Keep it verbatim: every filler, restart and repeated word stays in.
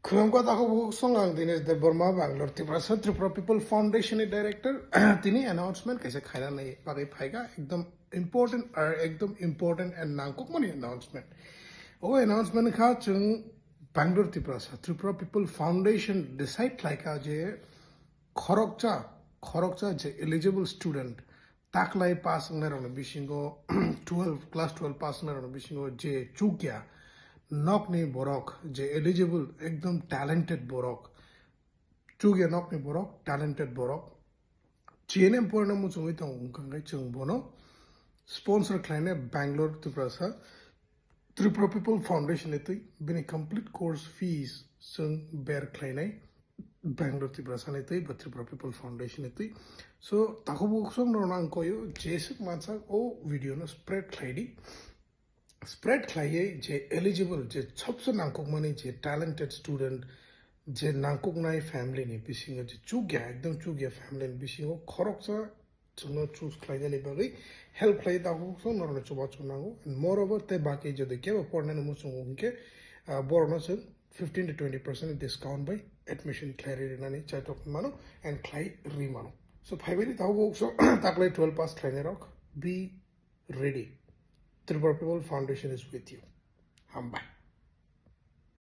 Khulumkha takhuk bukhuk song, ang Dinesh Debbarma, Bangalore, Tiprasa, Tripura People Foundation ni director. Tini announcement kaisa khaina nai bagwi phaikha, ekdom important, ar ekdom important and nangkukmani announcement. O announcement kha chwng Bangalore, Tiprasa, Tripura People Foundation decide khlaikha je khoroksa, khoroksa je eligible student, taklai pass wngnai rokni bisingo, twelve, class twelve pass wngnai rokni bisingo je chukya nokni borok, je eligible, ekdom talented borok, chukya nokni borok, talented borok, G N M porina muchungwi tongo, wngkha khe chwng bono sponsor khlainai Bangalore, Tiprasa, Tripura People Foundation ni twi, bini complete course fees chwng bear khlainai Bangalore, Tiprasa ni twi ba Tripura People Foundation ni twi. So, takhuk bukhuk song norokno ang koyo, jeswk mansak o video no spread khlai di. Spread khlaiwi je eligible, je sabse nangkukmani, je talented student, je nangkuknai family ni bisingo, je chukya, ekdom chukya family ni bisingo khoroksa chwngno choose khlainani bagwi help khlai, takhuk song norokno chubachu nango. And moreover, tei baki jodi kebo pornani muchungo hinkhe, ah, borokno chwng fifteen to twenty percent discount bai admission khlai rinani chaitok mano and khlai ri mano. So, phaibaidi takhuk song taklai twelve pass khlainai rok, be ready. Tripura People Foundation is with you. Hambai.